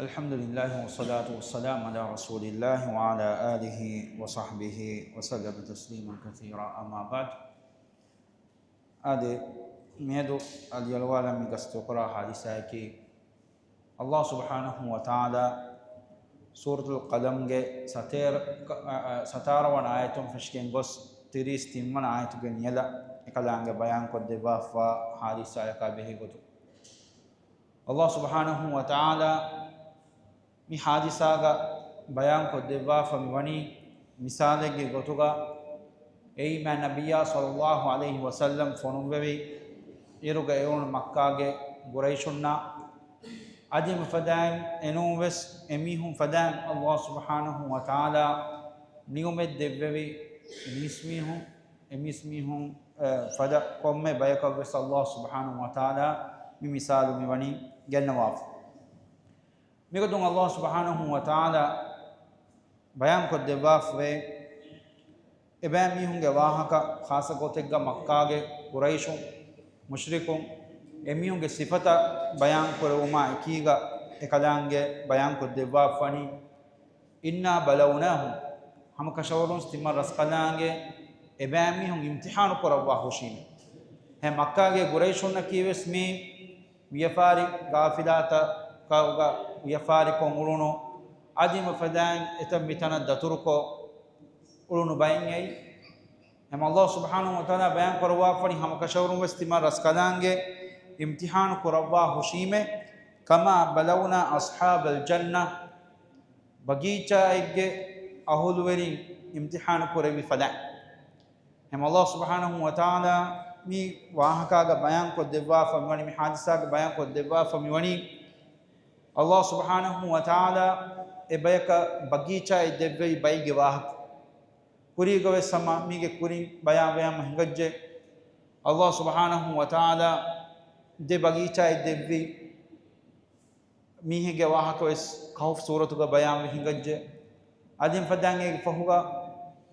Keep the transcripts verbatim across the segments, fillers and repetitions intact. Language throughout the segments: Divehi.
الحمد لله والصلاة والسلام على رسول الله وعلى آله وصحبه وسلم تسليما كثيرا، أما بعد. އާދެ، މިއަދު އަލިއަޅުވާލަން މި ގަސްތުކުރާ ޙާދިސާއަކީ، ﷲ ސުބްޙާނަހޫ ވަތަޢާލާ ސޫރަތުލް ޤަލަމްގެ ސަތޭރަ، އަ، އަ، ސަތާރަ ވަނަ އާޔަތުން ފެށިގެން ގޮސް، ތިރީސް ތިން ވަނަ އާޔަތުގެ ނިޔަލަށް އެކަލާނގެ ބަޔާންކޮށްދެއްވާފަ ޙާދިސާއަކާ ބެހޭ ގޮތުން، ﷲ ސުބްޙާނަހޫ ވަތަޢާލާ މި ޙާދިސާގަ ބަޔާންކޮށްދެއްވާފަ މިވަނީ މިސާލެއްގެ ގޮތުގަ، އެއީ މާތް ނަބިއްޔާ ޞައްލައްލާހު ޢަލައިހި ވަސައްލަމް ފޮނުއްވެވި އިރުގަ އެވުނު މައްކާގެ ޤުރައިޝުންނާ، އަދި އެފަދައިން އެނޫންވެސް އެމީހުން ފަދައިން ﷲ ސުބްޙާނަހޫ ވަތަޢާލާ ނިޢުމަތް ދެއްވެވި މީސްމީހުން، އެ މީސްމީހުން، އަ، ފަދަ ކޮންމެ ބަޔަކަށްވެސް ﷲ ސުބްޙާނަހޫ ވަތަޢާލާ މި މިސާލު މިވަނީ ގެންނަވާފަ. މިގޮތުން ﷲ ސުބްޙާނަހޫ ވަތަޢާލާ ބަޔާންކޮށްދެއްވާފަވޭ، އެބައިމީހުންގެ ވާހަކަ، ޚާއްޞަ ގޮތެއްގަ މައްކާގެ ޤުރައިޝުން، މުޝްރިކުން، އެމީހުންގެ ސިފަތައް ބަޔާންކުރެވުމާ އެކީގަ، އެކަލާނގެ ބަޔާންކޮށްދެއްވާފަވަނީ، إنا بلوناهم، ހަމަކަށަވަރުން ތިމަން ރަސްކަލާނގެ އެބައިމީހުން އިމްތިޙާނު ކުރައްވާ ހުށީމެ. އެ މައްކާގެ ޤުރައިޝުންނަކީވެސް މީ ވިޔަފާރި ޤާފިލާތަކަށް ވިޔަފާރިކޮށް އުޅުނު، އަދި އެފަދައިން އެތަން މިތަނަށް ދަތުރުކޮށް އުޅުނު ބައެއް އެއީ. އެމަ ﷲ ސުބްޙާނަހޫ ވަތަޢާލާ ބަޔާން ކުރައްވާފަވަނީ ހަމަކަށަވަރުން ވެސް ތިމަން ރަސްކަލާނގެ އިމްތިޙާނު ކުރައްވާ ހުށީމެ، كما بلونا أصحاب الجنة، ބަގީޗާއެއްގެ އަހުލުވެރިން އިމްތިޙާނު ކުރެއްވި ފަދައިން. އެމަ ﷲ ސުބްޙާނަހޫ ވަތަޢާލާ މި ވާހަކާގަ ބަޔާންކޮށްދެއްވާފަ މިވަނީ، މި ޙާދިސާގަ ބަޔާންކޮށްދެއްވާފަ މިވަނީ، ﷲ ސުބްޙާނަހޫ ވަތަޢާލާ އެ ބަޔަކަށް ބަގީޗާއެއް ދެއްވެވި ބައެއްގެ ވާހަކަ. ކުރީގަވެސް ހަމަ މީގެ ކުރިން ބަޔާންވެ ހަމަ ހިނގައްޖެ. ﷲ ސުބްޙާނަހޫ ވަތަޢާލާ ދެ ބަގީޗާއެއް ދެއްވި މީހެއްގެ ވާހަކަވެސް ކަހުފް ސޫރަތުގަ ބަޔާންވެ ހިނގައްޖެ. އަދި އެފަދައިން އޭގެ ފަހުގަ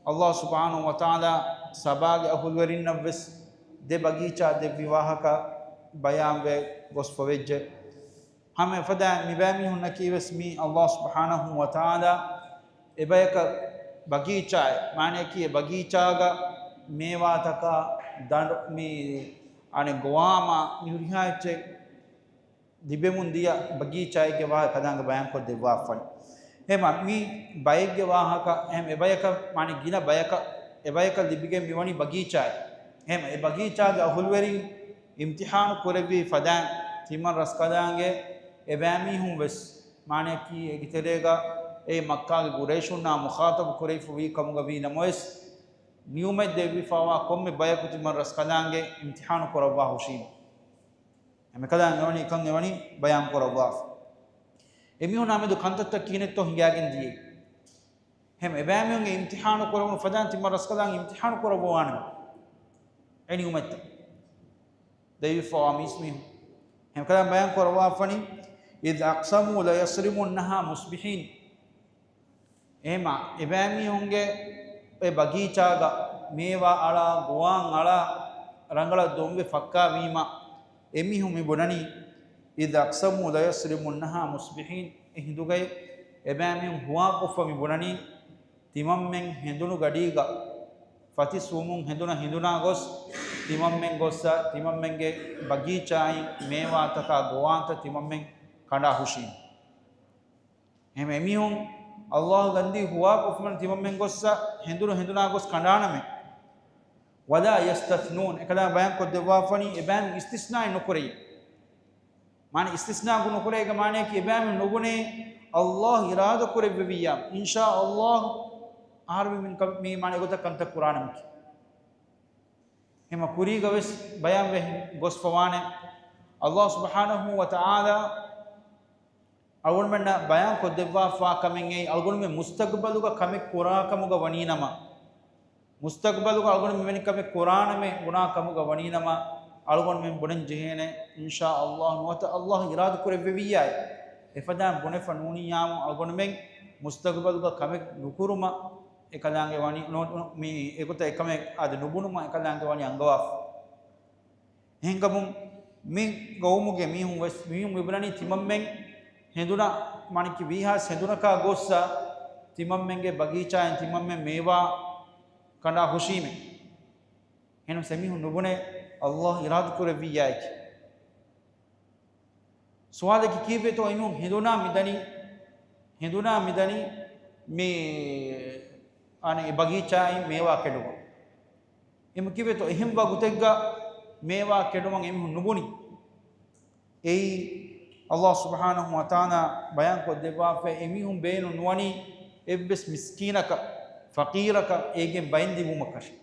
ﷲ ސުބްޙާނަހޫ ވަތަޢާލާ ސަބާގެ އަހުލުވެރިންނަށްވެސް ދެ ބަގީޗާ ދެއްވި ވާހަކަ ބަޔާންވެ ގޮސްފަވެއްޖެ. ހަމަ އެފަދައިން މިބައިމީހުންނަކީވެސް މީ ﷲ ސުބްޙާނަހޫ ވަތަޢާލާ އެބަޔަކަށް ބަގީޗާއެއް، މާނަޔަކީ އެ ބަގީޗާގަ މޭވާތަކާ ދަނޑު މި އަނެއް ގޮވާމާ މި ހުރިހާ އެއްޗެއް ލިބެމުން ދިޔަ ބަގީޗާއެއްގެ ވާހަކަ ކަލާނގެ ބަޔާންކޮށް ދެއްވާފަން. އެހެމަ މި ބައެއްގެ ވާހަކަ، އެހެމ އެބަޔަކަށް މާނަ ގިނަ ބަޔަކަށް، އެބަޔަކަށް ލިބިގެން މިވަނީ ބަގީޗާއެއް. އެހެމ އެ ބަގީޗާގެ އަހުލުވެރިން އިމްތިޙާނު ކުރެއްވި ފަދައިން ތިމަން ރަސްކަލާނގެ އެބައިމީހުން ވެސް މާނަޔަކީ އޭގެ ތެރޭގަ އެ މައްކާގެ ޤުރައިޝުންނާ މުޚާޠަބު ކުރެވިފަ ވީ ކަމުގަ ވީ ނަމަވެސް، ނިޢުމަތް ދެއްވިފަވާ ކޮންމެ ބަޔަކު ތިމަން ރަސްކަލާނގެ އިމްތިޙާނު ކުރައްވާ ހުށީމެ. އެމެކަލާނގެ ވަނީ އެކަން އެވަނީ ބަޔާން ކުރައްވާފަ. އެމީހުންނާ މެދު ކަންތައްތައް ކިހިނެއްތޯ ހިނގާގެން ދިޔައީ. އެހެމ އެބައިމީހުންގެ އިމްތިޙާނު ކުރެވުނު ފަދައިން ތިމަން ރަސްކަލާނގެ އިމްތިޙާނު ކުރައްވަވާނެ އެ ނިޢުމަތްތައް ދެއްވިފަވާ މީސްމީހުން. އެމެކަލާނގެ ބަޔާން ކުރައްވާފަނީ، إذ أقسموا ليصرمنها مصبحين. އެހެމަ އެބައިމީހުންގެ އެ ބަގީޗާގަ މޭވާ އަޅާ، ގޮވާން އަޅާ، ރަނގަޅަށް ދޮންވެ ފައްކާވީމަ، އެމީހުން މި ބުނަނީ، إذ أقسموا ليصرمنها مصبحين، އެ ހިނދުގައި އެބައިމީހުން ހުވާ ކޮށްފަ މި ބުނަނީ، ތިމަންމެން ހެނދުނު ގަޑީގަ ފަތިސް ވުމުން ހެނދުނަ ހިނދުނާ ގޮސް، ތިމަންމެން ގޮއްސަ، ތިމަންމެންގެ ބަގީޗާއިން މޭވާތަކާ ގޮވާންތައް ތިމަންމެން ކަނޑާ ހުށީމަ. އެހެމ އެމީހުން ﷲ ގަންދީ ހުވާ ކޮށްފަން ތިމަންމެން ގޮއްސަ ހެނދުނު ހެނދުނާ ގޮސް ކަނޑާނަމޭ. ولا يستثنون، އެކަލާ ބަޔާން ކޮށްދެއްވާފަނީ އެބައިމީހުން އިސްތިސްނާއެއް ނުކުރެޔޭ. މާނަ އިސްތިސްނާ ނުކުރޭގެ މާނަޔަކީ އެބައިމީހުން ނުބުނޭ ﷲ އިރާދަ ކުރެއްވެވިއްޔާ، އިންޝާ ﷲ އަހަރުމެން މި، މި މާނަ އެގޮތަށް ކަންތައް ކުރާނަމަކީ. އެހެމަ ކުރީގަވެސް ބަޔާންވެ ގޮސްފަވާނެ. ﷲ ސުބްޙާނަހޫ ވަތަޢާލާ އަޅުގަނޑުމެންނަށް ބަޔާން ކޮށްދެއްވާފާ ކަމެއް އެއީ، އަޅުގަނޑުމެން މުސްތަގުބަލުގަ ކަމެއް ކުރާ ކަމުގަ ވަނީނަމަ، މުސްތަގުބަލުގަ އަޅުގަނޑު މިވެނި ކަމެއް ކުރާނަމޭ ބުނާ ކަމުގަ ވަނީނަމަ، އަޅުގަނޑުމެން ބުނަން ޖެހޭނެ، އިންޝާ ﷲ ނުވަތަ ﷲ އިރާދަ ކުރެއްވެވިއްޔާއި. އެފަދައިން ބުނެފަ ނޫނިއްޔާމު އަޅުގަނޑުމެން މުސްތަގުބަލުގަ ކަމެއް ނުކުރުމަށް އެކަލާނގެ ވަނީ، ނު-، ނު-، މި އެގޮތަށް އެކަމެއް އާދެ ނުބުނުމަށް އެކަލާނގެ ވަނީ އަންގަވާފަ. އެހެންކަމުން މި ގައުމުގެ މީހުން ވެސް މީހުން މިބުނަނީ ތިމަންމެން ހެނދުނަށް މާނައަކީ ވީހާވެސް ހެނދުނަކާ ގޮއްސަ ތިމަންމެންގެ ބަގީޗާއިން ތިމަންމެން މޭވާ ކަނޑާ ހުށީމޭ. އެހެންވެސް އެމީހުން ނުބުނޭ ﷲ އިރާދަކުރެއްވިއްޔާއެކޭ. ސުވާލަކީ ކީއްވެތޯ އެމީހުން ހެނދުނާ މިދަނީ، ހެނދުނާ މިދަނީ މި އަނެއް އެ ބަގީޗާއިން މޭވާ ކެނޑުމަށް. އެމަ ކީއްވެތޯ އެހެން ވަގުތެއްގަ މޭވާ ކެނޑުމަށް އެމީހުން ނުބުނީ. އެއީ ﷲ ސުބްޙާނަހޫ ވަތަޢާލާ ބަޔާން ކޮށްދެއްވާފައި އެމީހުން ބޭނުން ނުވަނީ އެއްވެސް މިސްކީނަކަށް، ފަޤީރަކަށް އޭގެން ބައިން ދިއުމަކަށެއް.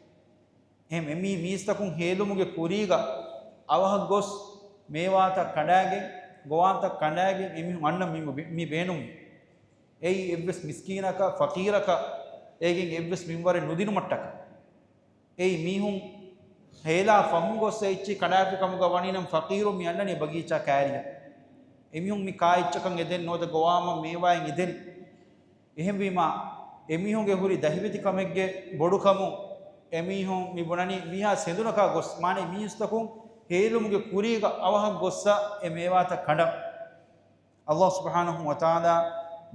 އެހެން އެމީ މީސްތަކުން ހޭލުމުގެ ކުރީގަ އަވަހަށް ގޮސް މޭވާތައް ކަނޑާގެން، ގޮވާންތައް ކަނޑާގެން އެމީހުން އަންނަ މި، މި ބޭނުން. އެއީ އެއްވެސް މިސްކީނަކަށް، ފަޤީރަކަށް އޭގެން އެއްވެސް މިންވަރެއް ނުދިނުމަށްޓަކަ. އެއީ މީހުން ހޭލާ ފަހުން ގޮސް އެ އެއްޗި ކަނޑާފި ކަމުގަ ވަނީނަމަ ފަޤީރު މި އަންނަނީ ބަގީޗާ ކާރިއަށް. އެމީހުން މި ކާ އެއްޗަކަށް އެދެން ނުވަތަ ގޮވާމަ މޭވާއިން އެދެނީ. އެހެންވީމާ، އެމީހުންގެ ހުރި ދަހިވެތިކަމެއްގެ ބޮޑުކަމުން އެމީހުން މި ބުނަނީ ވީހާވެސް ހެނދުނަކާ ގޮސް، މާނަ މީސްތަކުން ހޭލުމުގެ ކުރީގަ އަވަހަށް ގޮއްސަ އެ މޭވާތައް ކަނޑަން. ﷲ ސުބްޙާނަހޫ ވަތަޢާލާ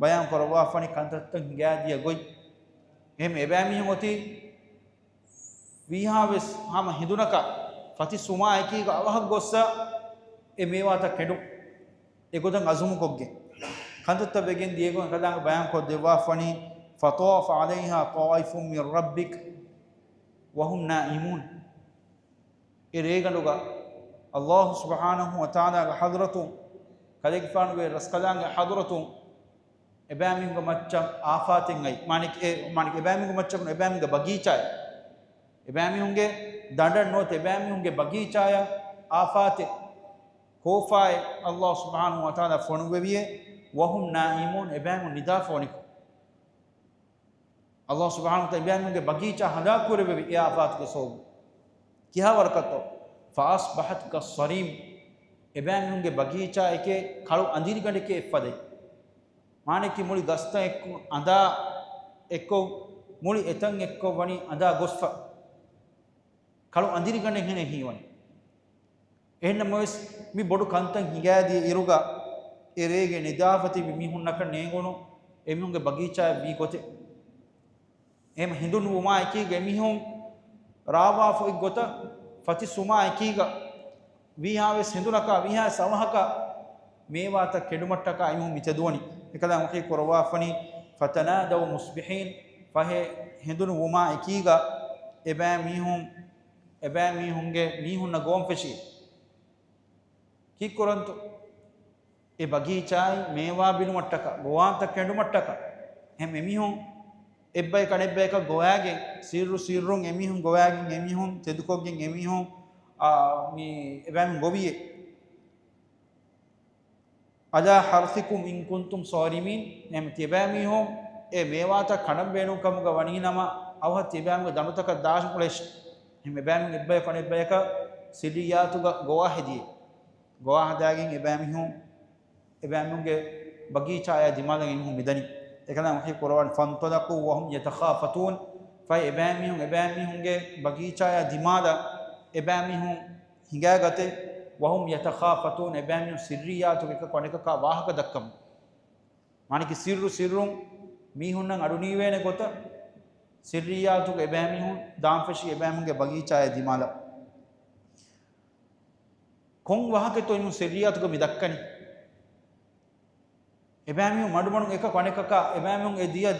ބަޔާން ކުރައްވާފަނި ކަންތައްތައް ހިނގާދިޔަ ގޮތް. އެހެން އެބައިމީހުން އޮތީ ވީހާވެސް ހަމަ ހެނދުނަކަށް ފަތިސް ވުމާ އެކީގަ އަވަހަށް ގޮއްސަ އެ މޭވާތައް ކެނޑުން. އެގޮތަށް އަޒުމުކޮށްގެން ކަންތައްތައް ވެގެން ދިޔަގޮތް އެކަލާނގެ ބަޔާން ކޮށްދެއްވާފަނީ، فطاف عليها طائف من ربك وهم نائمون. އެ ރޭގަނޑުގަ ﷲ ސުބްޙާނަހޫ ވަތަޢާލާގެ ޙަޟްރަތުން، ކަލޭގެފާނުގެ ރަސްކަލާނގެ ޙަޟްރަތުން އެބައިމީހުންގެ މައްޗަށް އާފާތެއް އައި، މާނައަކީ އެ، މާނައަކީ އެބައިމީހުންގެ މައްޗަށް ނޫން، އެބައިމީހުންގެ ބަގީޗާއަށް، އެބައިމީހުންގެ ދަނޑަށް ނުވަތަ އެބައިމީހުންގެ ބަގީޗާއަށް އާފާތެއް، ކޯފާއެއް ﷲ ސުބްޙާނަހޫ ވަތަޢާލާ ފޮނުއްވެވިއޭ، وهم نائمون، އެބައިމީހުން ނިދާފަ ވަނިކޮށް. ﷲ ސުބްޙާނަހޫ ވަތަޢާލާ އެބައިމީހުންގެ ބަގީޗާ ހަލާކުކުރެއްވެވި އެ އާފާތުގެ ސަބަބުން. ކިހާ ވަރަކަށްތޯ؟ فأصبحت كالصريم. އެބައިމީހުންގެ ބަގީޗާއެކޭ ކަޅު އަނދިރިގަނޑެކޭ އެއްފަދައިން. މާނައަކީ މުޅި ގަސްތައް އެއްކޮށް، އަނދާ އެއްކޮށް، މުޅި އެތަން އެއްކޮށް ވަނީ އަނދާ ގޮސްފަ. ކަޅު އަނދިރިގަނޑެއްހެނެއް ހީވަނީ. އެހެންނަމަވެސް، މި ބޮޑު ކަންތައް ހިނގާދިޔަ އިރުގަ، އެ ރޭގެ ނިދާފަ ތިބި މީހުންނަކަށް ނޭނގުނު އެމީހުންގެ ބަގީޗާއަށް ވީ ގޮތެއް. އެހެން ހެނދުނު ވުމާ އެކީގަ އެމީހުން ރާވާފަ އޮތް ގޮތަށް ފަތިސް ވުމާ އެކީގަ ވީހާވެސް ހެނދުނަކާ ވީހާވެސް އަވަހަކަށް މޭވާތައް ކެނޑުމަށްޓަކާ އެމީހުން މިތެދުވަނީ. އެކަލާ ވަޙީ ކުރައްވާފަނީ، فتنادوا مصبحين، ފަހެ ހެނދުނު ވުމާ އެކީގަ އެބައިމީހުން، އެބައިމީހުންގެ މީހުންނަށް ގޮވަން ފެށި. ކީއްކުރަންތޯ؟ އެ ބަގީޗާއިން މޭވާ ބިނުމަށްޓަކާ، ގޮވާންތައް ކެނޑުމަށްޓަކާ، އެހެން އެމީހުން އެއްބަޔަކަށް އަނެއްބަޔަކަށް ގޮވާގެން، ސިއްރު ސިއްރުން އެމީހުން ގޮވާގެން، އެމީހުން ތެދުކޮށްގެން، އެމީހުން، އާ، މި އެބައިމީހުން ގޮވިއޭ. على حرثكم إن كنتم صارمين. އެހެން ތިޔަބައިމީހުން އެ މޭވާތައް ކަނޑަން ބޭނުން ކަމުގަ ވަނީނަމަ، އަވަހަށް ތިޔަބައިމީހުންގެ ދަނޑުތަކަށް ދާށި އުޅޭށި. އެހެން އެބައިމީހުން އެއްބަޔަކަށް އަނެއްބަޔަކަށް ސިއްރިއްޔާތުގަ ގޮވާ ހެދިއޭ. ގޮވާ ހަދާގެން އެބައިމީހުން، އެބައިމީހުންގެ ބަގީޗާއާ ދިމާލަށް އެމީހުން މިދަނީ. އެކަލާ ވަޙީ ކުރައްވާން، فانطلقوا وهم يتخافتون. ފަހެ އެބައިމީހުން އެބައިމީހުންގެ ބަގީޗާއާ ދިމާލަށް އެބައިމީހުން ހިނގާގަތެ، وهم يتخافتون، އެބައިމީހުން ސިއްރިއްޔާތުގެ އެކަކު އަނެކަކާ ވާހަކަ ދައްކަމުން. މާނައަކީ ސިއްރު ސިއްރުން މީހުންނަށް އަޑުނީވޭނެ ގޮތަށް ސިއްރިއްޔާތުގަ އެބައިމީހުން ދާން ފެށީ އެބައިމީހުންގެ ބަގީޗާއާ ދިމާލަށް. ކޮން ވާހަކަތޯ އެމީހުން ސިއްރިއްޔާތުގަ މި ދައްކަނީ؟ އެބައިމީހުން މަޑުމަޑުން އެކަކު އަނެކަކާ، އެބައިމީހުން އެ ދިޔަ،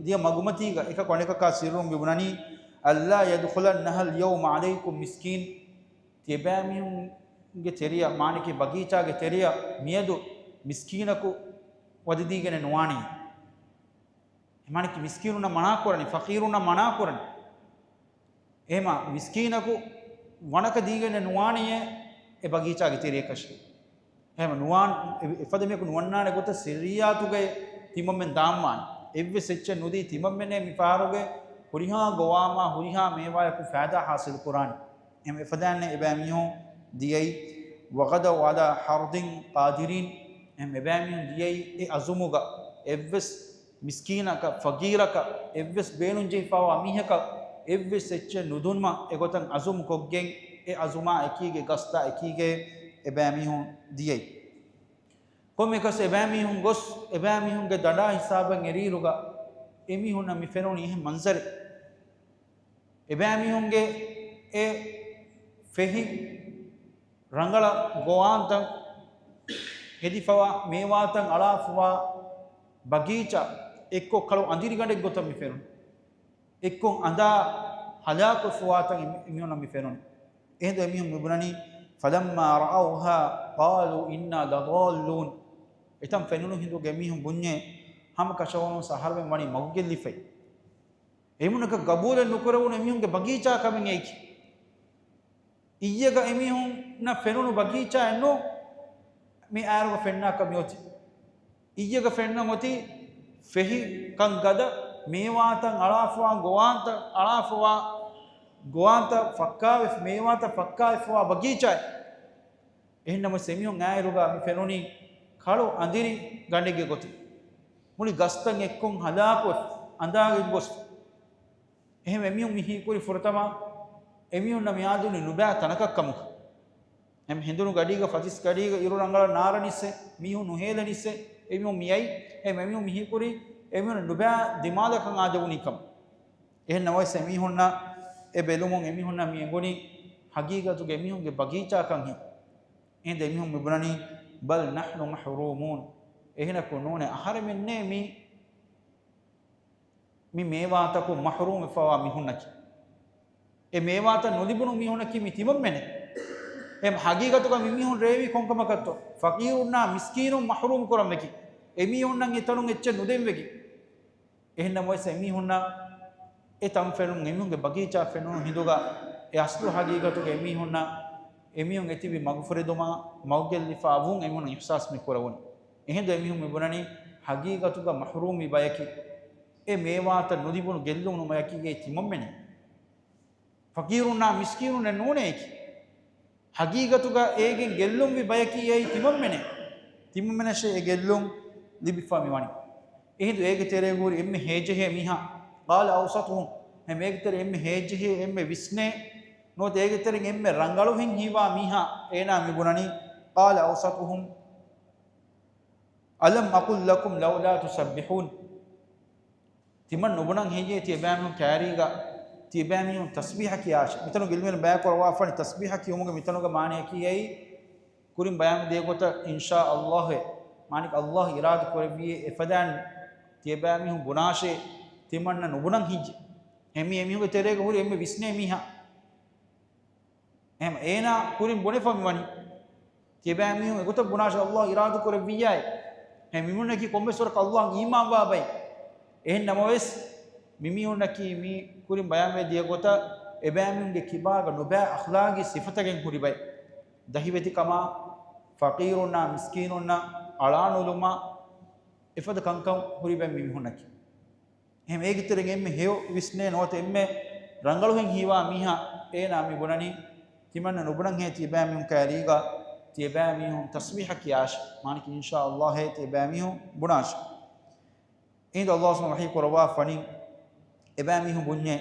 ދިޔަ މަގުމަތީގަ އެކަކު އަނެކަކާ ސިއްރުން މި ބުނަނީ، ألا يدخلنها اليوم عليكم مسكين. ތިޔަބައިމީހުންގެ ތެރެއަށް، މާނައަކީ ބަގީޗާގެ ތެރެއަށް މިއަދު މިސްކީނަކު ވަދެދީގެނެއް ނުވާނެ. މާނައަކީ މިސްކީނުންނަށް މަނާކުރަނީ، ފަޤީރުންނަށް މަނާކުރަނީ. އެހެމަ މިސްކީނަކު ވަނަކަ ދީގެން ނުވާނެޔޭ އެ ބަގީޗާގެ ތެރެއަކަށް. އެހެމަ ނުވާން، އެ، އެފަދަ މީހަކު ނުވަންނާނެ ގޮތަށް ސިއްރިއްޔާތުގައި ތިމަންމެން ދާންވާނެ. އެއްވެސް އެއްޗެއް ނުދީ ތިމަންމެންނޭ މި ފަހަރުގެ ހުރިހާ ގޮވާމާ ހުރިހާ މޭވާޔަކު ފައިދާ ހާސިލު ކުރާނެ. އެހެމަ އެފަދައިންނޭ އެބައިމީހުން ދިޔައީ، وغدوا على حرد قادرين. އެހެމަ އެބައިމީހުން ދިޔައީ އެ އަޒުމުގަ އެއްވެސް މިސްކީނަކަށް، ފަގީރަކަށް، އެއްވެސް ބޭނުންޖެހިފައިވާ މީހަކަށް އެއްވެސް އެއްޗެއް ނުދުންމަށް އެގޮތަށް އަޒުމު ކޮށްގެން، އެ އަޒުމާ އެކީގެ، ގަސްތާ އެކީގެ އެބައިމީހުން ދިޔައީ. ކޮންމެއަކަސް އެބައިމީހުން ގޮސް، އެބައިމީހުންގެ ދަނޑާ ހިސާބަށް އެރިއިރުގަ އެމީހުންނަށް މި ފެނުނީ އެހެން މަންޒަރެއް. އެބައިމީހުންގެ އެ ފެހި ރަނގަޅަށް ގޮވާންތައް ހެދިފަވާ، މޭވާތައް އަޅާފަވާ ބަގީޗާ އެއްކޮށް ކަޅު އަނދިރިގަނޑެއް ގޮތަށް މި ފެނުނީ. އެއްކޮށް އަނދާ ހަލާކުވެފަވާތަން އެ-، އެމީހުންނަށް މި ފެނުނީ. އެހިނދު އެމީހުން މި ބުނަނީ، فَلَمَّا رَأَوْهَا قَالُوا إِنَّا لَضَالُّونَ. އެތަން ފެނުނު ހިނދުގަ އެމީހުން ބުންޏޭ، ހަމަ ކަށަވަރުން އަހަރުމެން ވަނީ މަގުގެއްލިފައި. އެމީހުންނަކަށް ގަބޫލެއް ނުކުރެވުނު އެމީހުންގެ ބަގީޗާ ކަމެއް އެއީކީ. އިއްޔެގަ އެމީހުންނަށް ފެނުނު ބަގީޗާއެއްނު މި އާރުގަ ފެންނާކަށް މިއޮތީ. އިއްޔެގަ ފެންނަން އޮތީ ފެހި ކަން ގަދަ، މޭވާތައް އަޅާފަވާ، ގޮވާންތައް އަޅާފަވާ، ގޮވާންތައް ފައްކާވެފަ، މޭވާތައް ފައްކާވެފަވާ ބަގީޗާއެއް. އެހެންނަމަވެސް އެމީހުން އާއިރުގަ މި ފެނުނީ ކަޅު އަނދިރި ގަނޑެއްގެ ގޮތުން. މުޅި ގަސްތައް އެއްކޮށް ހަލާކުވެ އަނދާގެން ގޮސް. އެހެން އެމީހުން މި ހީކުރި ފުރަތަމަ އެމީހުންނަށް މިއާދެވުނީ ނުބައި ތަނަކަށް ކަމުގަ. އެހެން ހެނދުނު ގަޑީގަ ފަތިސް ގަޑީގަ އިރު ރަނގަޅަށް ނާރަނިއްސެ، މީހުން ނުހޭލެނިއްސެ، އެމީހުން މިއައީ. އެހެން އެމީހުން މި ހީކުރީ އެމީހުން ނުބައި ދިމާލަކަށް އާދެވުނީ ކަމަށް. އެހެން ނަމަވެސް އެމީހުންނަށް އެ ބެލުމުން އެމީހުންނަށް މި އެނގުނީ ހަގީގަތުގަ އެމީހުންގެ ބަގީޗާކަން ހެން. އެހިނދު އެމީހުން މި ބުނަނީ، بَلْ نَحْنُ مَحْرُومُونَ. އެހިނަކު ނޫނޭ އަހަރެމެންނޭ މި، މި މޭވާތަކުން މަޙްރޫމް ވެފަވާ މީހުންނަކީ. އެ މޭވާތައް ނުލިބުނު މީހުންނަކީ މި ތިމަންމެނެއް. އެ ހަގީގަތުގަ މި މީހުން ރޭވީ ކޮންކަމަކަށްތޯ؟ ފަޤީރުންނާ މިސްކީނުން މަޙްރޫމް ކުރަންވެގެން. އެމީހުންނަށް އެތަނުން އެއްޗެއް ނުދެންވެގެން. އެހެންނަމަވެސް އެމީހުންނަށް އެ ތަން ފެނުން، އެމީހުންގެ ބަގީޗާ ފެނުނު ހިނދުގަ އެ އަސްލު ހަގީގަތުގަ އެމީހުންނަށް އެމީހުން އެތިބި މަގުފުރެދުމާ މަގުގެއްލިފަ ވުން އެމީހުން އިޙްސާސް މި ކުރެވުނީ. އެހިނދު އެމީހުން މި ބުނަނީ ހަގީގަތުގަ މަޙްރޫމްވި ބަޔަކީ، އެ މޭވާތައް ނުލިބުނު ގެއްލުނު ބަޔަކީ އެ ތިމަންމެނެއް. ފަޤީރުންނާ މިސްކީނުންނެއް ނޫނޭ އެކި. ހަގީގަތުގަ އޭގެން ގެއްލުންވި ބަޔަކީ އެއީ ތިމަންމެނެއް. ތިމަންމެނަށޭ އެ ގެއްލުން ލިބިފަ މިވަނީ. އެހިނދު އޭގެ ތެރޭގަ ހުރި އެންމެ ހޭޖެހޭ މީހާ، قَالَ أَوْسَطُهُمْ. އެހެން އޭގެ ތެރޭ އެންމެ ހޭޖެހޭ، އެންމެ ވިސްނޭ، ނުވަތަ އޭގެ ތެރެއިން އެންމެ ރަނގަޅުހެން ހީވާ މީހާ އޭނާ މި ބުނަނީ، قَالَ أَوْسَطُهُمْ أَلَمْ أَقُل لَّكُمْ لَوْلَا تُسَبِّحُونَ. ތިމަން ނުބުނަން ހެއްޔޭ ތިޔަބައިމީހުން ކައިރީގަ ތިޔަބައިމީހުން ތަސްބީޙަ ކިޔާށޭ؟ މިތަނުގަ ޢިލްމުވެރިން ބަޔާން ކުރައްވާފަނީ ތަސްބީޙަ ކިޔުމުގެ މިތަނުގަ މާނަޔަކީ އެއީ، ކުރިން ބަޔާން ދިޔަ ގޮތަށް އިންޝާ ﷲ އޭ، މާނައަކީ ﷲ އިރާދަ ކުރެއްވިއޭ އެފަދައިން ތިޔަބައިމީހުން ބުނާށޭ، ތިމަންނަ ނުބުނަން ހެއްޔޭ؟ އެހެން އެމީހުންގެ ތެރޭގަ ހުރި އެންމެ ވިސްނޭ މީހާ. އެހެން އޭނާ ކުރިން ބުނެފަ މިވަނީ. ތިޔަބައިމީހުން އެގޮތަށް ބުނާށޭ ﷲ އިރާދަ ކުރެއްވިއްޔާއި. އެހެން މިމީހުންނަކީ ކޮންމެސް ވަރަކަށް ﷲ އަށް އީމާންވާ ބައެއް. އެހެން ނަމަވެސް، މިމީހުންނަކީ މި ކުރިން ބަޔާންވެ ދިޔަ ގޮތަށް އެބައިމީހުންގެ ކިބާގަ ނުބައި އަޚްލާގީ ސިފަތަކެއް ހުރި ބައެއް. ދަހިވެތިކަމާ، ފަޤީރުންނާ މިސްކީނުންނަށް އަޅާނުލުމާ އެފަދަ ކަންކަން ހުރި ބައެއް މި މީހުންނަކީ. އެހެން އޭގެ ތެރެއިން އެންމެ ހެޔޮ ވިސްނޭ ނުވަތަ އެންމެ ރަނގަޅުހެން ހީވާ މީހާ އޭނާ މި ބުނަނީ، ތިމަންނަ ނުބުނަންހޭ ތިޔަބައިމީހުން ކައިރީގަ ތިޔަބައިމީހުން ތަސްބީޙަ ކިޔާށޭ. މާނައަކީ އިންޝާ ﷲ އޭ ތިޔަބައިމީހުން ބުނާށޭ. އެހިނދު ﷲ ސުބްޙާނަހޫ ވަތަޢާލާ ވަޙީ ކުރައްވާފަނީ، އެބައިމީހުން ބުންޏޭ،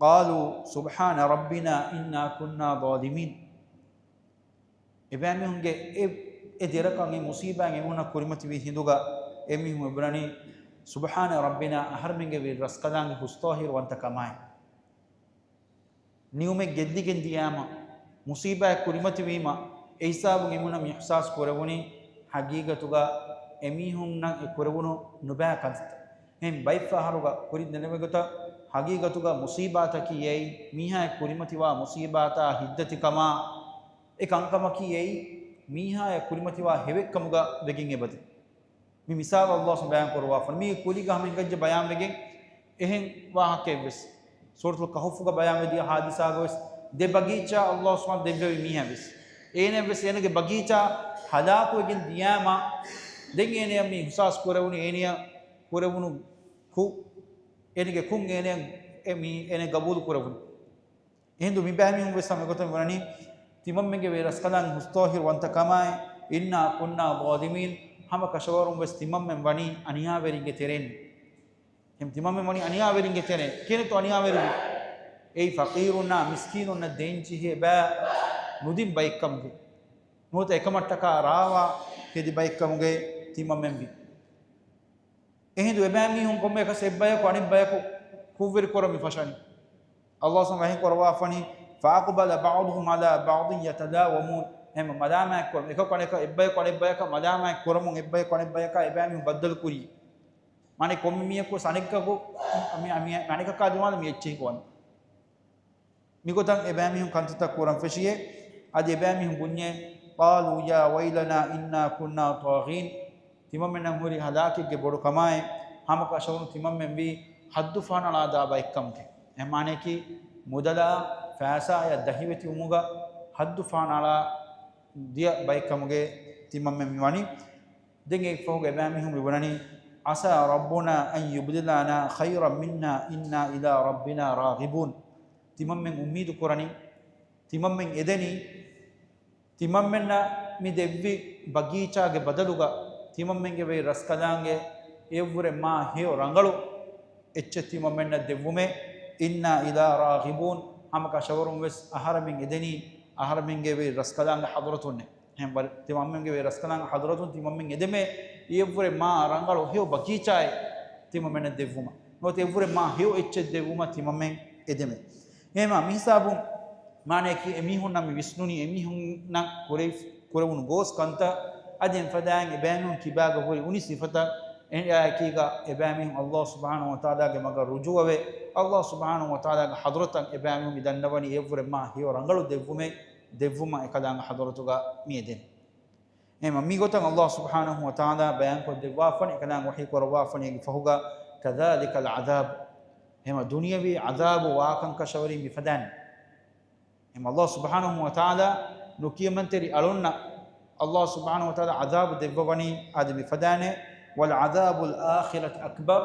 قَالُوا سُبْحَانَ رَبِّنَا إِنَّا كُنَّا ظَالِمِينَ. އެބައިމީހުންގެ އެ، އެ ދެރަކަށް އެ މުޞީބާއިން އެމީހުންނަށް ކުރިމަތިވި ހިނދުގަ އެމީހުން މި ބުނަނީ، سُبْحَانَ رَبِّنَا، އަހަރެމެންގެ ވެރި ރަސްކަލާނގެ ހުސްޠާހިރު ވަންތަ ކަމާއި. ނިޢުމަތް ގެއްލިގެން ދިޔައިމަ، މުޞީބާއެއް ކުރިމަތިވީމަ، އެ ހިސާބުން އެމީހުންނަށް މި އިޙްސާސް ކުރެވުނީ، ހަގީގަތުގަ އެމީހުންނަށް އެ ކުރެވުނު ނުބައި ކަންތައްތައް. އެހެން ބައެއްފަހަރުގަ ކުރިން ދެނެވޭ ގޮތަށް ހަގީގަތުގަ މުޞީބާތަކީ އެއީ، މީހާއަށް ކުރިމަތިވާ މުޞީބާތާ ހިތްދަތިކަމާ، އެ ކަންކަމަކީ އެއީ، މީހާއަށް ކުރިމަތިވާ ހެވެއްކަމުގަ ވެގެން އެބަދޭ. މި މިސާލު ﷲ ސުބްޙާނަހޫ ވަތަޢާލާ ބަޔާން ކުރައްވާފަ، މީ ކުރީގަ ހަމަ ހިނގައްޖެ ބަޔާންވެގެން، އެހެން ވާހަކައެއްވެސް. ސޫރަތުލް ކަހުފުގަ ބަޔާންވެ ދިޔަ ހާދިސާގަވެސް ދެ ބަގީޗާ ﷲ ސުބްޙާނަހޫ ދެއްވެވި މީހާވެސް. އޭނަވެސް އޭނަގެ ބަގީޗާ ހަލާކުވެގެން ދިޔާމަ، ދެން އޭނަޔަށް މި އިޙްސާސް ކުރެވުނީ އޭނަޔަށް ކުރެވުނު ކުށް، އޭނަގެ ކުށް އޭނަޔަށް އެ މީ އޭނަ ގަބޫލު ކުރެވުނީ. އެހިނދު މި ބައިމީހުން ވެސް ހަމަ އެގޮތަށް ވަނީ، ތިމަންމެންގެ ވެރި ރަސްކަލާނގެ ހުސްޠާހިރު ވަންތަ ކަމާއި، إِنَّا كُنَّا ظَالِمِينَ، ހަމަ ކަށަވަރުން ވެސް ތިމަންމެން ވަނީ އަނިޔާވެރިންގެ ތެރެއިން. އެހެން ތިމަންމެން ވަނީ އަނިޔާވެރިންގެ ތެރެއިން. ކިހިނެއްތޯ އަނިޔާވެރިވީ؟ އެއީ ފަޤީރުންނާ މިސްކީނުންނަށް ދޭންޖެހޭ ބައި ނުދިން ބައެއްކަމުގެ. ނުވަތަ އެކަމަށްޓަކާ ރާވާ ހެދި ބައެއްކަމުގައި ތިމަންމެން ވީ. އެހިނދު އެބައިމީހުން ކޮންމެއަކަސް އެއްބަޔަކު އަނެއްބަޔަކު ކުށްވެރި ކުރަން މި ފަށަނީ. ﷲ ސުބްޙާނަހޫ ވަތަޢާލާ ވަޙީ ކުރައްވާފަނީ، فَأَقْبَلَ بَعْضُهُمْ عَلَىٰ بَعْضٍ يَتَلَاوَمُونَ. އެހެން މަލާމާތްކުރަން، އެކަކު އަނެކަށް، އެއްބަޔަކު އަނެއްބަޔަކަށް މަލާމާތް ކުރަމުން އެއްބަޔަކު އަނެއްބަޔަކާ އެބައިމީހުން ބައްދަލުކުރީ. މާނަ ކޮންމެ މީހަކު ވެސް އަނެއްކަކު، މި، މި، މި އަނެކަކާ ދިމާލަށް މި އެއްޗެހި ކުރަނީ. މިގޮތަށް އެބައިމީހުން ކަންތައްތައް ކުރަން ފެށިއޭ. އަދި އެބައިމީހުން ބުންޏޭ، قَالُوا يَا وَيْلَنَا إِنَّا كُنَّا طَاغِينَ. ތިމަންމެންނަށް ހުރި ހަލާކެއްގެ ބޮޑު ކަމާއި، ހަމަކަށަވަރުން ތިމަންމެން ވީ ޙައްދު ފަހަނަޅާ ދާ ބައެއްކަމުގެ. އެ މާނަޔަކީ، މުދަލާ ފައިސާއަށް ދަހިވެތިވުމުގަ ޙައްދު ފަހަނަޅާ ދިޔަ ބައެއްކަމުގެ ތިމަންމެން މި ވަނީ. ދެން އެއަށްފަހުގަ އެބައިމީހުން މި ބުނަނީ، عَسَىٰ رَبُّنَا أَن يُبْدِلَنَا خَيْرًا مِنْهَا إِنَّا إِلَىٰ رَبِّنَا رَاغِبُونَ. ތިމަންމެން އުއްމީދު ކުރަނީ، ތިމަންމެން އެދެނީ، ތިމަންމެންނަށް މި ދެއްވި ބަގީޗާގެ ބަދަލުގަ ތިމަންމެންގެ ވެރި ރަސްކަލާނގެ އެއަށްވުރެ މާ ހެޔޮ ރަނގަޅު އެއްޗެއް ތިމަންމެންނަށް ދެއްވުމޭ. إِنَّا إِلَىٰ رَاغِبُونَ. ހަމަކަށަވަރުން ވެސް އަހަރެމެން އެދެނީ އަހަރެމެންގެ ވެރި ރަސްކަލާނގެ ޙަޟްރަތުންނޭ. އެހެން ވަރި-، ތިމަންމެންގެ ވެރި ރަސްކަލާނގެ ޙަޟްރަތުން ތިމަންމެން އެދެމޭ، އެއަށްވުރެ މާ ރަނގަޅު ހެޔޮ ބަގީޗާއެއް ތިމަންމެންނަށް ދެއްވުމަށް. ނުވަތަ އެއަށްވުރެ މާ ހެޔޮ އެއްޗެއް ދެއްވުމަށް ތިމަންމެން އެދެމޭ. އެހެންވީމަ މިހިސާބުން މާނަޔަކީ އެމީހުންނަށް މި ވިސްނުނީ، އެމީހުންނަށް ކުރެވި-، ކުރެވުނު ގޯސް ކަންތައް އަދި އެފަދައިން އެބައިމީހުން ކިބާގަ ހުރި އުނި ސިފަތައް އެއާއެކީގަ އެބައިމީހުން ﷲ ސުބްޙާނަހޫ ވަތަޢާލާގެ މަގަށް ރުޖޫޢަވެ، ﷲ ސުބްޙާނަހޫ ވަތަޢާލާގެ ޙަޟްރަތަށް އެބައިމީހުން މި ދަންނަވަނީ އެއަށްވުރެ މާ ހެޔޮ ރަނގަޅު ދެއްވުމެއް ދެއްވުމަށް އެކަލާނގެ ޙަޟްރަތުގަ މި އެދެނީ. އެހެންވީމަ މިގޮތަށް ﷲ ސުބްޙާނަހޫ ވަތަޢާލާ ބަޔާންކޮށްދެއްވާފަނީ، އެކަލާނގެ ވަޙީ ކުރައްވާފަނީ އޭގެ ފަހުގަ، كَذَٰلِكَ الْعَذَابُ. އެހެންވީމަ ދުނިޔަވީ ޢަޛާބު ވާކަންކަށަވަރީ މިފަދައިން. އެހެންވީމަ ﷲ ސުބްޙާނަހޫ ވަތަޢާލާ ނުކިޔަމަންތެރި އަޅުންނަށް ﷲ ސުބްޙާނަހޫ ވަތަޢާލާ ޢަޛާބު ދެއްވަވަނީ އަދި މިފަދައިންނޭ، وَلَعَذَابُ الْآخِرَةِ أَكْبَرُ.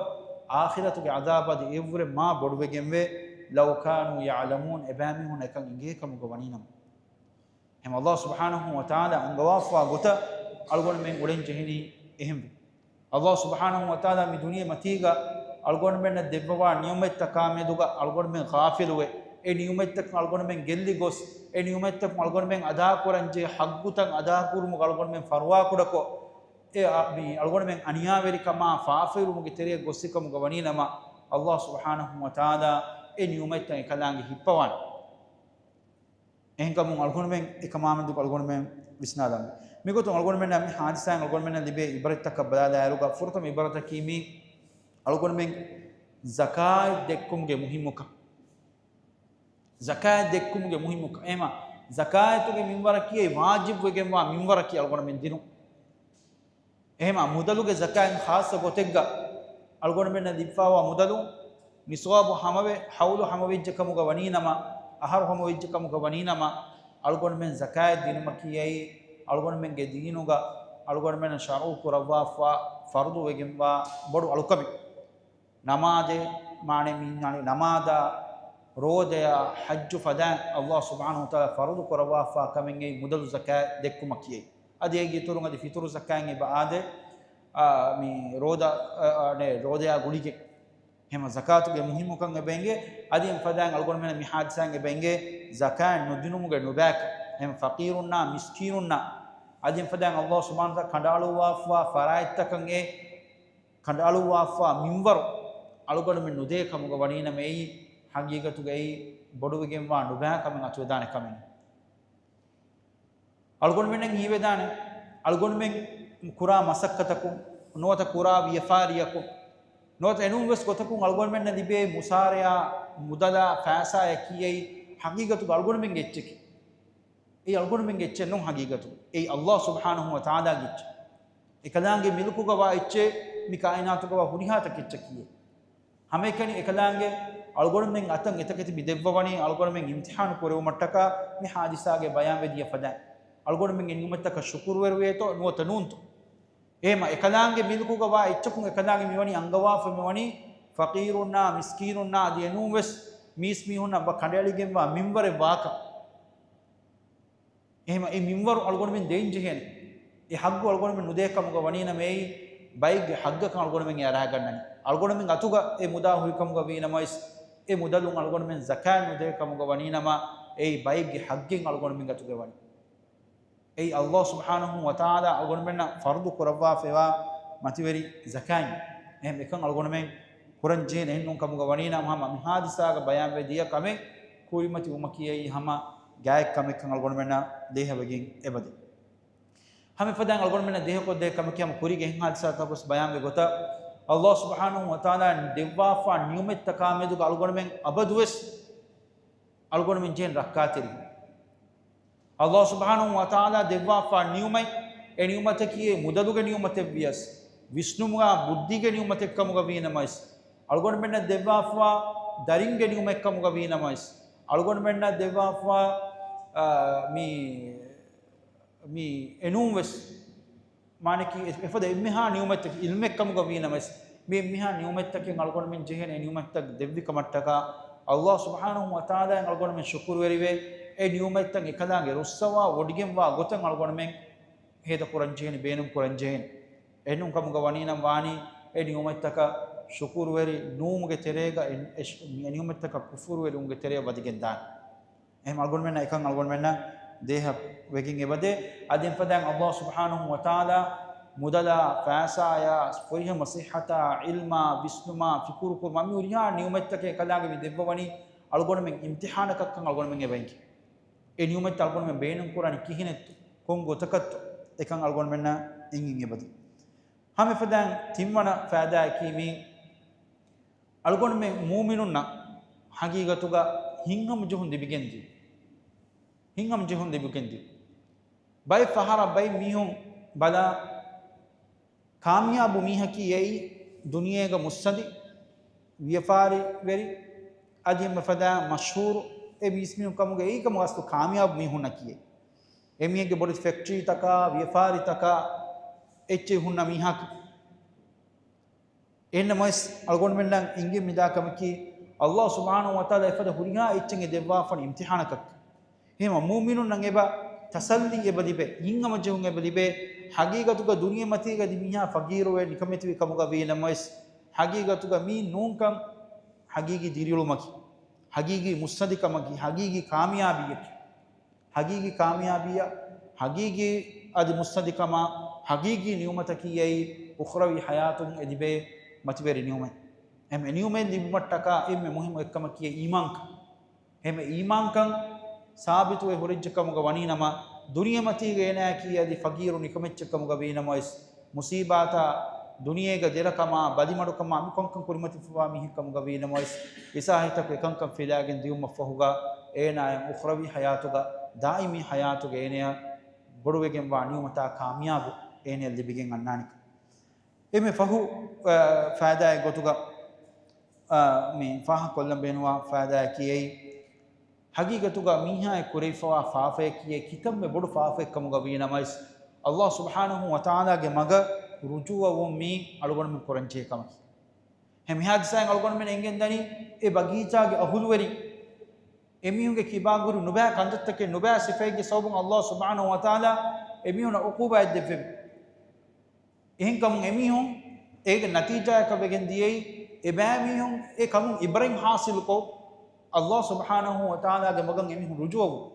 އާޚިރަތުގެ ޢަޛާބު އަދި އެއަށްވުރެ މާ ބޮޑުވެގެންވޭ، لَوْ كَانُوا يَعْلَمُونَ. އެބައިމީހުން އެކަން އެނގޭ ކަމުގަ ވަނީނަމަ. އެހެންވީމަ ﷲ ސުބްޙާނަހޫ ވަތަޢާލާ އަންގަވާފަވާ ގޮތަށް އަޅުގަނޑުމެން އުޅެން ޖެހެނީ އެހެންވެ. ﷲ ސުބްޙާނަހޫ ވަތަޢާލާ މި ދުނިޔެ މަތީގަ އަޅުގަނޑުމެންނަށް ދެއްވަވާ ނިޢުމަތްތަކާ މެދުގަ އަޅުގަނޑުމެން ޣާފިލުވެ، އެ ނިޢުމަތްތަކުން އަޅުގަނޑުމެން ގެއްލި ގޮސް، އެ ނިޢުމަތްތަކުން އަޅުގަނޑުމެން އަދާކުރަންޖެހޭ ޙައްޤުތައް އަދާކުރުމުގަ އަޅުގަނޑުމެން ފަރުވާކުޑަކޮށް، އެ އަ-، މި އަޅުގަނޑުމެން އަނިޔާވެރިކަމާ ފާފައިރުމުގެ ތެރެއަށް ގޮއްސިކަމުގަ ވަނީނަމަ، ﷲ ސުބްޙާނަހޫ ވަތަޢާލާ އެ ނިޢުމަތްތައް އެކަލާނގެ ހިއްޕަވާނެ. އެހެންކަމުން އަޅުގަނޑުމެން އެކަމާމެދު އަޅުގަނޑުމެން ވިސްނާލަން. މިގޮތުން އަޅުގަނޑުމެންނަށް މި ޙާދިސާއިން އަޅުގަނޑުމެންނަށް ލިބޭ ޢިބްރަތްތަކަށް ބަލާލާއިރުގަ ފުރަތަމަ ޢިބްރަތަކީ މީ އަޅުގަނޑުމެން ޒަކާތް ދެއްކުމުގެ މުހިއްމުކަން. ޒަކާތް ދެއްކުމުގެ މުހިއްމުކަން. އެހެންވީމަ ޒަކާތުގެ މިންވަރަކީ އެއީ ވާޖިބުވެގެންވާ މިންވަރަކީ އަޅުގަނޑުމެން ދިނުން. އެހެންވީމަ މުދަލުގެ ޒަކާތް ޚާއްޞަ ގޮތެއްގަ އަޅުގަނޑުމެންނަށް ލިބިފައިވާ މުދަލު ނިޞާބު ހަމަވެ، ޙައުލު ހަމަވެއްޖެ ކަމުގަ ވަނީނަމަ، އަހަރު ހަމަވެއްޖެ ކަމުގަ ވަނީނަމަ، އަޅުގަނޑުމެން ޒަކާތް ދިނުމަކީ އެއީ އަޅުގަނޑުމެންގެ ދީނުގަ އަޅުގަނޑުމެންނަށް ޝަރުޢު ކުރައްވާފަ ފަރުޟުވެގެންވާ ބޮޑު އަޅުކަމެއް. ނަމާދެއް، މާނަ މި ނަމާދާ، ރޯދަޔާ، ޙައްޖު ފަދައިން ﷲ ސުބްޙާނަހޫ ވަތަޢާލާ ފަރުޟު ކުރައްވާފާ ކަމެއް އެއީ މުދަލު ޒަކާތް ދެއްކުމަކީ އެއީ. އަދި އޭގެ އިތުރުން އަދި ފިޠުރު ޒަކާތް އެބަ އާދޭ، އާ، މި ރޯދަ، އާ، އާ، ނޭ، ރޯދަޔާ ގުޅިގެން. އެހެންވީމަ ޒަކާތުގެ މުހިއްމުކަން އެބަ އެނގޭ. އަދި އެފަދައިން އަޅުގަނޑުމެންނަށް މި ޙާދިސާއިން އެބަ އެނގޭ، ޒަކާތް ނުދިނުމުގެ ނުބައިކަން. އެހެން ފަޤީރުންނާ، މިސްކީނުންނާ، އަދި އެފަދައިން ﷲ ސުބްޙާނަހޫ ވަތަޢާލާ ކަނޑައަޅުއްވާފައިވާ ފަރާތްތަކަށް އެ ކަނޑައަޅުއްވާފައިވާ މިންވަރު އަޅުގަނޑުމެން ނުދޭ ކަމުގަ ވަނީނަމަ އެއީ ޙަޤީޤަތުގައި ބޮޑުވެގެންވާ ނުބައި ކަމެއް އަތުވެދާނެ ކަމެއް. އަޅުގަނޑުމެންނަށް ހީވެދާނެ، އަޅުގަނޑުމެން ކުރާ މަސައްކަތަކުން، ނުވަތަ ކުރާ ވިޔަފާރިއަކުން، ނުވަތަ އެނޫން ވެސް ގޮތަކުން އަޅުގަނޑުމެންނަށް ލިބޭ މުސާރަޔާ، މުދަލާ، ފައިސާއަކީ އެއީ ޙަޤީޤަތުގަ އަޅުގަނޑުމެންގެ އެއްޗެކޭ. އެއީ އަޅުގަނޑުމެންގެ އެއްޗެއް ނޫން ޙަޤީޤަތުގަ. އެއީ ﷲ ސުބްޙާނަހޫ ވަތަޢާލާގެ އެއްޗެއް. އެކަލާނގެ މިލްކުގަ ވާ އެއްޗެއް މި ކާއިނާތުގަ ވާ ހުރިހާ ތަކެއްޗަކީ. ހަމައެކަނި އެކަލާނގެ އަޅުގަނޑުމެން އަތަށް އެތަކެތި މި ދެއްވަވަނީ އަޅުގަނޑުމެން އިމްތިޙާނު ކުރެވުމަށްޓަކާ މި ޙާދިސާގައި ބަޔާންވެ ދިޔަ ފަދައިން. އަޅުގަނޑުމެން އެ ނިޢުމަތްތަކަށް ޝުކުރުވެރިވޭތޯ ނުވަތަ ނޫންތޯ؟ އެހެންވީމަ އެކަލާނގެ މިލްކުގަ ވާ އެއްޗަކުން އެކަލާނގެ މިވަނީ އަންގަވާފަ މިވަނީ ފަޤީރުންނާ، މިސްކީނުންނާ އަދި އެނޫން ވެސް މީސްމީހުންނަށް ވަ ކަނޑައެޅިގެންވާ މިންވަރެއް ވާކަން. އެހެންވީމަ އެ މިންވަރު އަޅުގަނޑުމެން ދޭން ޖެހޭނެ. އެ ޙައްޤު އަޅުގަނޑުމެން ނުދޭ ކަމުގަ ވަނީނަމަ އެއީ ބައެއްގެ ޙައްޤަކަށް އަޅުގަނޑުމެން އެ އަރާގަންނަނީ. އަޅުގަނޑުމެން އަތުގަ އެ މުދާ ހުރި ކަމުގަ ވީނަމަވެސް، އެ މުދަލުން އަޅުގަނޑުމެން ޒަކާތް ނުދޭ ކަމުގަ ވަނީނަމަ އެއީ ބައެއްގެ ޙައްޤެއް އަޅުގަނޑުމެން އަތުގަ ވަނީ. އެއީ ﷲ ސުބްޙާނަހޫ ވަތަޢާލާ އަޅުގަނޑުމެންނަށް ފަރުޟު ކުރައްވާފައިވާ މަތިވެރި ޒަކާތް. އެހެން އެކަން އަޅުގަނޑުމެން ކުރަން ޖެހޭނެ. އެހެންނޫން ކަމުގަ ވަނީނަމަ ހަމަ މި ހާދިސާގަ ބަޔާންވެ ދިޔަ ކަމެއް ކުރިމަތިވުމަކީ އެއީ ހަމަ ގާތް ކަމެއްކަން އަޅުގަނޑުމެންނަށް ދޭހަވެގެން އެބަދޭ. ހަމަ އެފަދައިން އަޅުގަނޑުމެންނަށް ދޭހަކޮށްދޭ ކަމަކީ ހަމަ ކުރީގެ އެހެން ހާދިސާތަކުވެސް ބަޔާންވި ގޮތަށް، ﷲ ސުބްޙާނަހޫ ވަތަޢާލާ ދެއްވާފާ ނިޢުމަތްތަކާ މެދުގަ އަޅުގަނޑުމެން އަބަދުވެސް އަޅުގަނޑުމެން ޖެހެން ރައްކާތެރިވުން. ﷲ ސުބްޙާނަހޫ ވަތަޢާލާ ދެއްވާފާ ނިޢުމަތް، އެ ނިޢުމަތަކީ މުދަލުގެ ނިޢުމަތެއްވިޔަސް، ވިސްނުމުގަ ބުއްދީގެ ނިޢުމަތެއްކަމުގަ ވީނަމަވެސް، އަޅުގަނޑުމެންނަށް ދެއްވާފާ ދަރިންގެ ނިޢުމަތްކަމުގަ ވީނަމަވެސް، އަޅުގަނޑުމެންނަށް ދެއްވާފާ، އާ، މި، މި އެނޫންވެސް، މާނަކީ އެ-، އެފަދަ އެންމެހާ ނިޢުމަތްތަކެއް ޢިލްމެއްކަމުގަ ވީނަމަވެސް، މި އެންމެހާ ނިޢުމަތްތަކެއް އަޅުގަނޑުމެން ޖެހޭނެ އެ ނިޢުމަތްތައް ދެއްވި ކަމަށްޓަކާ، ﷲ ސުބްޙާނަހޫ ވަތަޢާލާއަށް އަޅުގަނޑުމެން ޝުކުރުވެރިވެ، އެ ނިޢުމަތްތައް އެކަލާނގެ ރުއްސަވާ ވޮޑިގެންވާ ގޮތަށް އަޅުގަނޑުމެން ހޭދަކުރަން ޖެހޭނެ، ބޭނުން ކުރަން ޖެހޭނެ. އެހެން ކަމުގަ ވަނީނަމަ ވާނީ އެ ނިޢުމަތްތަކަށް ޝުކުރުވެރި ނުވުމުގެ ތެރޭގަ އެ-، އެ-، އެ ނިޢުމަތްތަކަށް ކުފުރުވެރިވުމުގެ ތެރެއަށް ވަދެގެން ދާނެ. އެހެން އަޅުގަނޑުމެންނަށް އެކަން އަޅުގަނޑުމެންނަށް ދޭހަ ވެގެން އެބަދޭ. އަދި އެފަދައިން ﷲ ސުބްޙާނަހޫ ވަތަޢާލާ މުދަލާ، ފައިސާޔާ، ފުރިހަމަ ޞިއްޙަތާ، ޢިލްމާ، ވިސްނުމާ، ފިކުރު ކުރުމާ، މި ހުރިހާ ނިޢުމަތްތަކެއް އެކަލާނގެ މި ދެއްވަވަނީ އަޅުގަނޑުމެން އިމްތިޙާނަކަށްކަން އަޅުގަނޑުމެން އެބަ އެނގޭ. އެ ނިޢުމަތްތައް އަޅުގަނޑުމެން ބޭނުން ކުރާނީ ކިހިނެއްތޯ، ކޮން ގޮތަކަށްތޯ، އެކަން އަޅުގަނޑުމެންނަށް އެނގިން އެބަދޭ. ހަމަ އެފަދައިން ތިންވަނަ ފައިދާއަކީ މީ އަޅުގަނޑުމެން މުއުމިނުންނަށް ހަގީގަތުގަ ހިތްހަމަޖެހުން ލިބިގެންދިޔުން. ހިތްހަމަޖެހުން ލިބިގެންދިޔުން. ބައެއް ފަހަރަށް ބައެއް މީހުން ބަލާ، ކާމިޔާބު މީހަކީ އެއީ ދުނިޔޭގަ މުއްސަނދި، ވިޔަފާރިވެރި، އަދި އެންމެ ފަދަ މަޝްހޫރު އެ މީސްމީހުން ކަމުގަ އެއީ ކަމުގަ އަސްލު ކާމިޔާބު މީހުންނަކީ އެ. އެމީހެއްގެ ބޮޑެތި ފެކްޓްރީތަކާ، ވިޔަފާރިތަކާ އެއްޗެއް ހުންނަ މީހާ. އެހެންނަމަވެސް އަޅުގަނޑުމެންނަށް އެނގެން މިދާ ކަމަކީ، ﷲ ސުބްޙާނަހޫ ވަތަޢާލާ އެފަދަ ހުރިހާ އެއްޗެއް އެ ދެއްވާފަން އިމްތިޙާނަކަށް. އެހެންވީމަ މުއުމިނުންނަށް އެބަ ތަސައްލީ އެބަ ލިބޭ، ހިތްހަމަޖެހުން އެބަ ލިބޭ. ހަގީގަތުގަ ދުނިޔެމަތީގަ އަދި މީހާ ފަގީރުވެ ނިކަމެތިވި ކަމުގަ ވީނަމަވެސް، ހަގީގަތުގަ މީ ނޫންކަން ހަގީގީ ދިރިއުޅުމަކީ، ހަގީގީ މުއްސަނދިކަމަކީ، ހަގީގީ ކާމިޔާބީއަކީ. ހަގީގީ ކާމިޔާބީއަށް، ހަގީގީ އަދި މުއްސަނދިކަމާ، ހަގީގީ ނިޢުމަތަކީ އެއީ އުޚްރަވީ ޙަޔާތުން އެ ލިބޭ މަތިވެރި ނިޢުމަތް. އެހެން އެ ނިޢުމަތް ލިބުމަށްޓަކާ އެންމެ މުހިއްމު އެއްކަމަކީ އެ އީމާންކަން. އެހެން އީމާންކަން ސާބިތުވެ ހުރެއްޖެ ކަމުގަ ވަނީނަމަ، ދުނިޔެމަތީގަ އޭނާއަކީ އަދި ފަގީރު ނިކަމެއްޗެއް ކަމުގަ ވީނަމަވެސް، މުސީބާތާ ދުނިޔޭގަ ދެރަކަމާ، ބަލިމަޑުކަމާ، މި ކޮންކަން ކުރިމަތިފަވާ މީހެއް ކަމުގަ ވީނަމަވެސް، އިސާހިތަކު އެކަންކަން ފިލާގެން ދިޔުމަށްފަހުގަ، އޭނާޔަށް އުޚްރަވީ ޙަޔާތުގަ، ދާއިމީ ޙަޔާތުގަ އޭނަޔަށް ބޮޑުވެގެންވާ ނިޢުމަތާ ކާމިޔާބު އޭނަޔަށް ލިބިގެން އަންނާނެކަން. އެންމެ ފަހު، އަ، ފައިދާއެއް ގޮތުގަ، އަ، މި ފާހަގަކޮށްލަން ބޭނުންވާ ފައިދާއަކީ އެއީ، ހަގީގަތުގަ މީހާއަށް ކުރެވިފަވާ ފާފަޔަކީ އެ ކިތަންމެ ބޮޑު ފާފައެއް ކަމުގަ ވީނަމަވެސް، ﷲ ސުބްޙާނަހޫ ވަތަޢާލާގެ މަގަށް ރުޖޫޢަވުން މީ އަޅުގަނޑުމެން ކުރަންޖެހޭ ކަމަކީ. އެހެން މި ހާދިސާއިން އަޅުގަނޑުމެން އެނގެންދަނީ، އެ ބަގީޗާގެ އަހުލުވެރިން އެމީހުންގެ ކިބާގުރި ނުބައި ކަންތައްތަކެއް ނުބައި ސިފައެއްގެ ސަބަބުން ﷲ ސުބްޙާނަހޫ ވަތަޢާލާ އެމީހުންނަށް ޢުޤޫބާތް ދެއްވެވި. އެހެންކަމުން އެމީހުން އޭގެ ނަތީޖާއަކަށް ވެގެން ދިޔައީ، އެބައިމީހުން އެ ކަމުން ޢިބްރަތް ޙާޞިލުކޮށް، ﷲ ސުބްޙާނަހޫ ވަތަޢާލާގެ މަގަށް އެމީހުން ރުޖޫޢަވުން.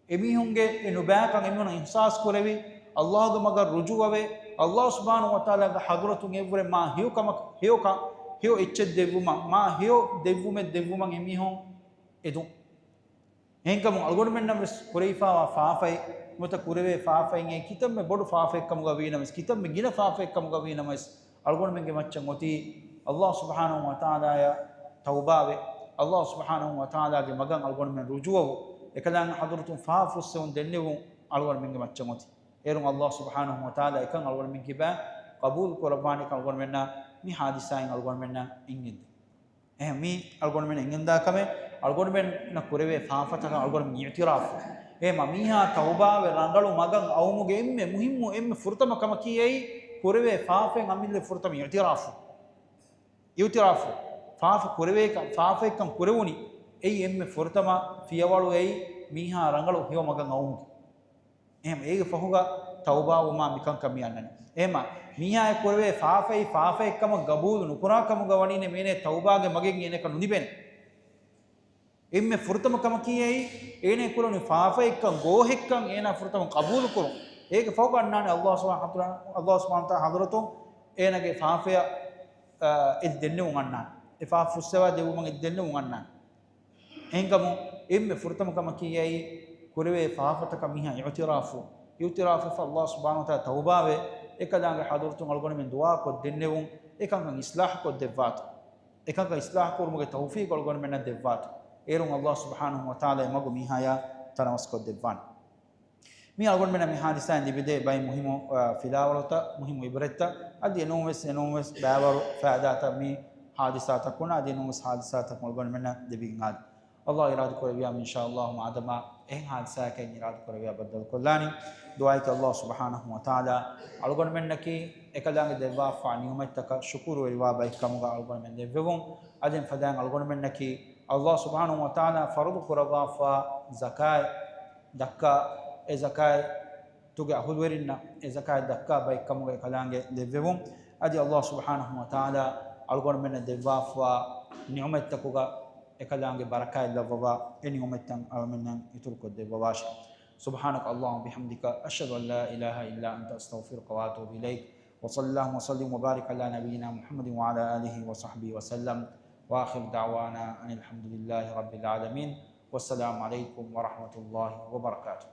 އެމީހުންގެ އެ ނުބައިކަން އެމީހުން އިޙްސާސް ކުރެވި، ﷲގެ މަގަށް ރުޖޫޢަވެ، ﷲ ސުބްޙާނަހޫ ވަތަޢާލާގެ ޙަޟްރަތުން އެއްވުރެ މާ ހެޔޮ ކަމަކަށް، ހެޔޮ ކަ-، ހެޔޮ އެއްޗެއް ދެއްވުމަށް، މާ ހެޔޮ ދެއްވުމެއް ދެއްވުމަށް އެމީހުން އެދުން. އެހެންކަމުން އަޅުގަނޑުމެންނަށް ވެސް ކުރެވިފަވާ ފާފައެއް، ނުވަތަ ކުރެވޭ ފާފައިން އެއީ ކިތަންމެ ބޮޑު ފާފައެއް ކަމުގަ ވީނަމަވެސް، ކިތަންމެ ގިނަ ފާފައެއް ކަމުގަ ވީނަމަވެސް، އަޅުގަނޑުމެންގެ މައްޗަށް އޮތީ ﷲ ސުބްޙާނަހޫ ވަތަޢާލާއަށް ތައުބާވެ، ﷲ ސުބްޙާނަހޫ ވަތަޢާލާގެ މަގަށް އަޅުގަނޑުމެން ރުޖޫޢަވުން، އެކަލާނގެ ޙަޟްރަތުން ފާފަ ފުއްސެވުން ދެންނެވުން އަޅުގަނޑުމެންގެ މައްޗަށް އޮތީ. އޭރުން ﷲ ސުބްޙާނަހޫ ވަތަޢާލާ އެކަން އަޅުގަނޑުމެން ކިބައިން ޤަބޫލު ކުރައްވާނެކަން އަޅުގަނޑުމެންނަށް މި ހާދިސާއިން އަޅުގަނޑުމެންނަށް އެނގެންދެން. އެހެން މީ އަޅުގަނޑުމެން އެނގެންދާ ކަމެއް، އަޅުގަނޑުމެންނަށް ކުރެވޭ ފާފަތަކަށް އަޅުގަނޑުމެން އިޢުތިރާފު. އެހެންމަ މީހާ ތައުބާވެ ރަނގަޅު މަގަށް އައުމުގެ އެންމެ މުހިއްމު، އެންމެ ފުރަތަމަ ކަމަކީ އެއީ، ކުރެވޭ ފާފައިން އަމިއްލަ ފުރަތަމަ އިޢުތިރާފު. އިޢުތިރާފު. ފާފަ ކުރެވޭކަން، ފާފައެއްކަން ކުރެވުނީ، އެއީ އެންމެ ފުރަތަމަ ފިޔަވަޅު އެއީ މީހާ ރަނގަޅު ހެޔޮ މަގަށް އައުމުގެ. އެހެން އޭގެ ފަހުގަ ތައުބާވުމާ މިކަންކަން މި އަންނަނީ. އެހެންމަ މީހާއަށް ކުރެވޭ ފާފައެއް ފާފައެއްކަމަށް ގަބޫލު ނުކުރާ ކަމުގަ ވަނީނެ މޭނެ ތައުބާގެ މަގެއް އޭނަކަށް ނުލިބޭނެ. އެންމެ ފުރަތަމަ ކަމަކީ އެއީ، އޭނަ ކުރަނީ ފާފައެއްކަން، ގޯހެއްކަން އޭނާ ފުރަތަމަ ޤަބޫލު ކުރުން. އޭގެ ފަހުގަ އަންނާނެ ﷲ ސުބްޙާނަހޫ ވަތަޢާލާ، ﷲ ސުބްޙާނަހޫ ވަތަޢާލާ ޙަޟްރަތުން އޭނަގެ ފާފަޔަށް، އާ، އެދި ދެންނެވުން އަންނާނެ. އެ ފާފަ ފުއްސަވާ ދެއްވުމަށް އެދި ދެންނެވުން އަންނާނެ. އެހެންކަމުން އެންމެ ފުރަތަމަ ކަމަކީ އެއީ، ކުރެވޭ ފާފަތަކަށް މީހާ އިޢުތިރާފު، އިޢުތިރާފުވެފަ ﷲ ސުބްޙާނަހޫ ވަތަޢާލާ ތައުބާވެ، އެކަލާނގެ ޙަޟްރަތުން އަޅުގަނޑުމެން ދުޢާ ކޮށްދެންނެވުން، އެކަންކަން އިޞްލާޙު ކޮށްދެއްވާތި. އެކަންކަން އިޞްލާޙު ކުރުމުގެ ތައުފީޤު އަޅުގަނޑުމެންނަށް ދެއްވާތި. އޭރުން ﷲ ސުބްޙާނަހޫ ވަތަޢާލާ އެ މަގު މީހާޔާ ތަނަވަސް ކޮށްދެއްވާނެ. މީ އަޅުގަނޑުމެންނަށް މި ޙާދިސާއިން ލިބިދޭ ބައެއް މުހިއްމު، އާ، ފިލާވަޅުތައް، މުހިއްމު ޢިބްރަތްތައް. އަދި އެނޫންވެސް، އެނޫންވެސް ބައިވަރު ފައިދާތައް މި ޙާދިސާތަކުން، އަދި އެނޫންވެސް ޙާދިސާތަކުން އަޅުގަނޑުމެންނަށް ލިބިގެން އާދެ. ﷲ އިރާދަ ކުރެއްވިޔާ އިންޝާﷲ މާދަމާ އެހެން ޙާދިސާއަކަށް އިރާދަ ކުރެއްވިޔާ ބައްދަލުކޮށްލާނީ. ދުޢާއަކީ ﷲ ސުބްޙާނަހޫ ވަތަޢާލާ އަޅުގަނޑުމެންނަކީ އެކަލާނގެ ދެއްވާފާ ނިޢުމަތްތަކަށް ޝުކުރުވެރިވާ ބައެއްކަމުގަ އަޅުގަނޑުމެން ލެއްވެވުން. އަދި ފަދައިން އަޅުގަނޑުމެންނަކީ ﷲ ސުބްޙާނަހޫ ވަތަޢާލާ ފަރުޟު ކުރައްވާފާ ޒަކާތް ދައްކާ، އެ ޒަކާތުގެ އަހުލުވެރިންނަށް އެ ޒަކާތް ދައްކާ ބައެއްކަމުގަ އެކަލާނގެ ލެއްވެވުން. އަދި ﷲ ސުބްޙާނަހޫ ވަތަޢާލާ އަޅުގަނޑުމެންނަށް ދެއްވާފާ ނިޢުމަތްތަކުގަ އެކަލާނގެ ބަރަކާތް ލައްވަވާ، އެ ނިޢުމަތްތައް އަޅުމެންނަށް އިތުރުކޮށްދެއްވަވާށި. سبحانك اللهم وبحمدك، أشهد أن لا إله إلا أنت، أستغفرك وأتوب إليك. وصلى اللهم وسلم وبارك على نبينا محمد وعلى آله وصحبه وسلم. وآخر دعوانا أن الحمد لله رب العالمين. والسلام عليكم ورحمة الله وبركاته.